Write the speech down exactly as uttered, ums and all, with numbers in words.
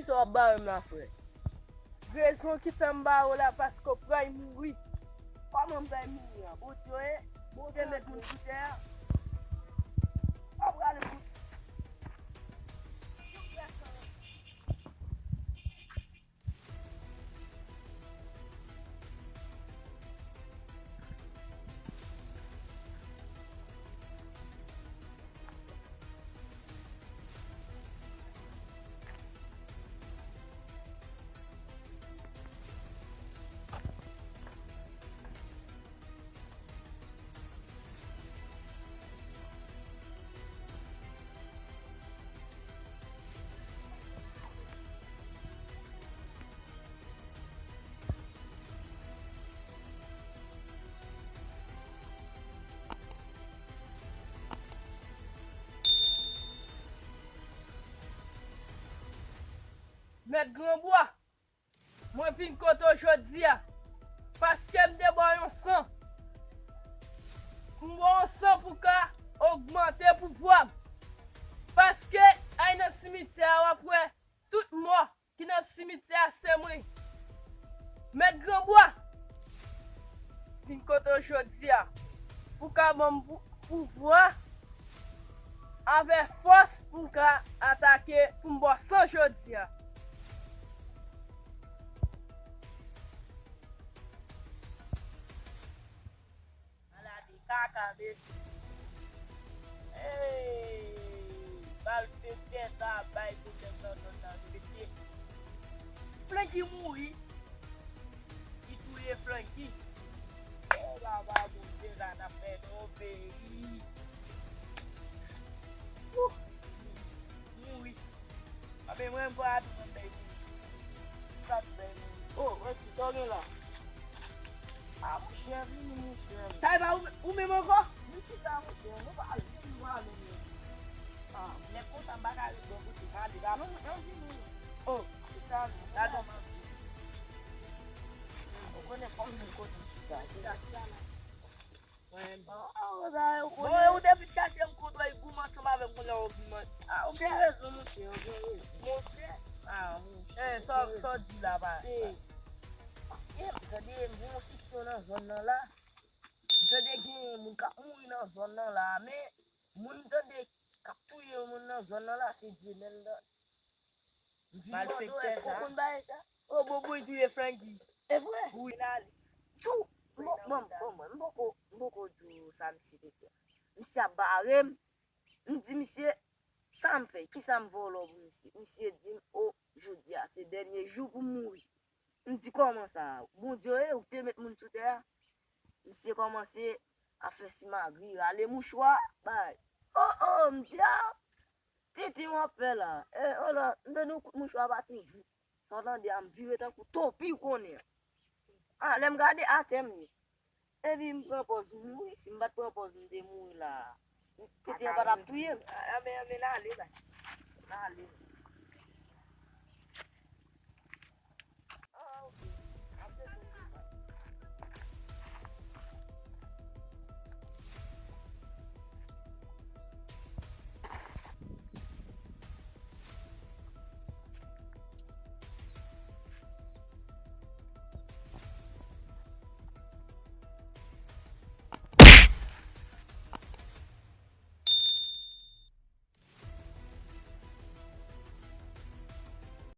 Sa w ap bare m la, frè? Rezon ki fè m bare w la, paske w pral mouri. Kòman m pral mouri an? Bondye, Bondye met moun sou tè a. W ap rale moun. Mèt Granbwa, mwen vin kote w jodi a, paske m te ba w yon san. M ba w yon san pou ka ogmante pouvwa m. Paske ay nan simityè a, w ap wè tout mò ki nan simityè a se mwen. Mèt Granbwa, vin kote w jodi a pou ka ban m pou- pouvwa avèk fòs pou m ka atake, pou m ba w san jodi a. Maladi kaka, mesye. Hey, malfektè sa ap bay pwoblèm nan zòn nan, mesye. Flanky mouri. Ki touye Flanky. Oh, baba, Bondye la, n ap fè nan yon peyi. Ouh, mouri. Anben, mwen, m kwa tou mwen bay moun. M pa t bay moun. Oh, mwen ki sa w gen la? Ah, monchè, vini, monchè. Sa e pa ou, ou menm ankò? Vin chita, monchè. Nou pa al, vin, nou pa al, non. Ah, nèg konsa, m pa ka ret bò kote, m ale, pa non, non, vini. Oh, chita, non. Gade yon manti. Ou konnen fòk m vin kote m chita. Chita, chita la. Mwen, bon, sa yo konnen. Bon, ou te vin chache m kont ou, e goumen ansanm avè m, kounye a ou vin man-, ah, ou gen rezon, monchè, ou gen rezon. Monchè. Ah, monchè. Eh, sa, sa w di la, pa. Eh. Paske m tande m gen yon seksyon nan zòn nan la. M tande gen moun k ap mouri nan zòn nan la, men moun m tande k ap touye moun nan zòn nan la, se Dieumel nan. Malfektè sa. Ou konn bagay sa? Oh, Bobo, li touye Flanky. E vre? Wi. Tchou! Bon, bon, bon, bon, m poko, m poko di w sa misye te fè. Misye ap bare m. M di misye, sa m fè? Kisa m vòlò pou misye? Misye di m, o, jodi a se dènye jou pou m mouri. M di, kòman sa? Bondye, ou te met moun sou tè a? Misye kòmanse a fè simagri, rale mouchwa, bay. Oh, oh, m di, a, tenten w ap fè la. E, oh la, m tande yon kout mouchwa pati, vou. Sa w tande a, m vire tankou topi, ou konnen. A, lè m gade atè m ye. Epi m pran pòz m mouri. Si m pa t pran pòz m te mouri la, tenten an pa t ap touye m. Anben, anben, n ale, bay. N ale.